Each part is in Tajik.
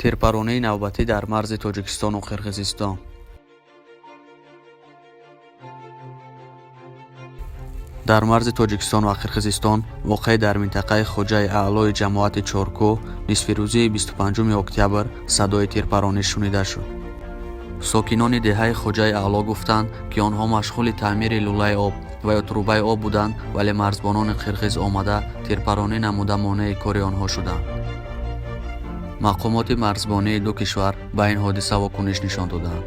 Тирпаронии навбатӣ дар марзи Тоҷикистону Қирғизистон. Дар марзи Тоҷикистон ва Қирғизистон, воқеъ дар минтақаи Хоҷаи Аълои ҷамоати Чоркӯҳ, нисфирӯзии 25 октябр садои тирпаронӣ шунида шуд. Сокинони деҳаи Хоҷаи Аъло гуфтанд, ки онҳо машғули таъмири лӯлаи об ва ё трубаи об буданд, вале марзбонони қирғиз омада, тирпаронӣ намуда, монеи кори онҳо шуданд. Мақомоти марзбонии ду кишвар ба ин ҳодиса вокуниш нишон доданд.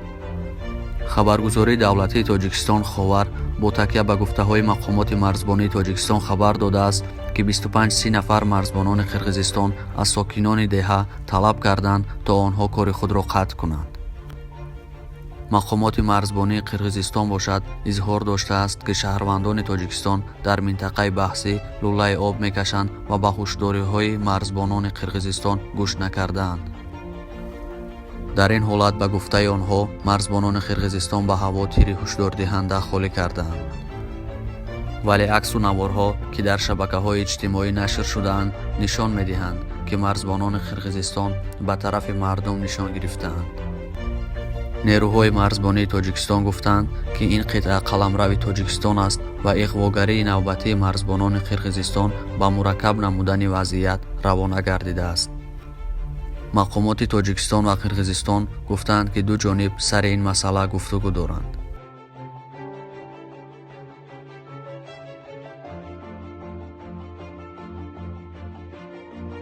Хабаргузории давлатии Тоҷикистон «Ховар» бо такя ба гуфтаҳои мақомоти марзбонии Тоҷикистон хабар додааст, ки 25-30 нафар марзбонони Қирғизистон аз сокинони деҳа талаб карданд, то онҳо кори худро қатъ кунанд. Мақомоти марзбонии Қирғизистон бошад, изҳор доштааст, ки шаҳрвандони Тоҷикистон дар минтақаи баҳсӣ лӯлаи об мекашанд ва ба ҳушдориҳои марзбонони Қирғизистон гӯш накардаанд. Дар ин ҳолат, ба гуфтаи онҳо, марзбонони Қирғизистон ба ҳаво тири ҳушдордиҳанда холӣ кардаанд. Вале аксу наворҳо, ки дар шабакаҳои иҷтимоӣ нашр шудаанд, нишон медиҳанд, ки марзбонони Қирғизистон ба тарафи мардум нишон гирифтаанд. Нерӯҳои марзбонии Тоҷикистон гуфтанд, ки ин қитъа қаламрави Тоҷикистон аст ва иғвогарии навбатии марзбонони Қирғизистон ба мураккаб намудани вазъият равона гардидааст. Мақомоти Тоҷикистон ва Қирғизистон гуфтаанд, ки ду ҷониб сари ин масъала гуфтугӯ доранд.